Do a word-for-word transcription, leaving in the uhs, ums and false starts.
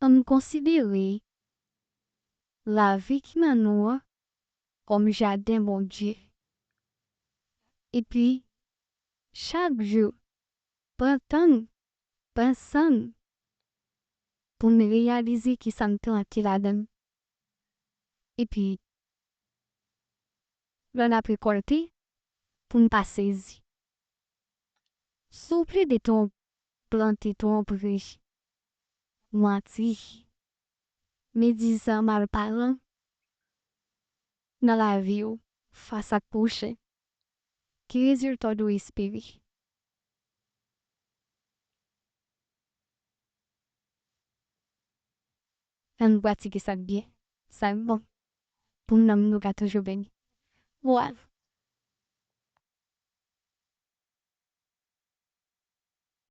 Ann konsidere lavi ki nan nou an kòm jaden Bondye. Epi, chak jou, pran tan n, pran san n pou n reyalize ki sa n plante ladan l. Epi, lè n ap rekòlte, pou n pa sezi. Si w plede twonp-, plante twonpri, manti, medizan, malpalan nan lavi w fas ak pwochen, ki rezilta w dwe espere? Ann pratike sa k byen, sa k bon, pou nanm nou ka toujou beni. Vwala.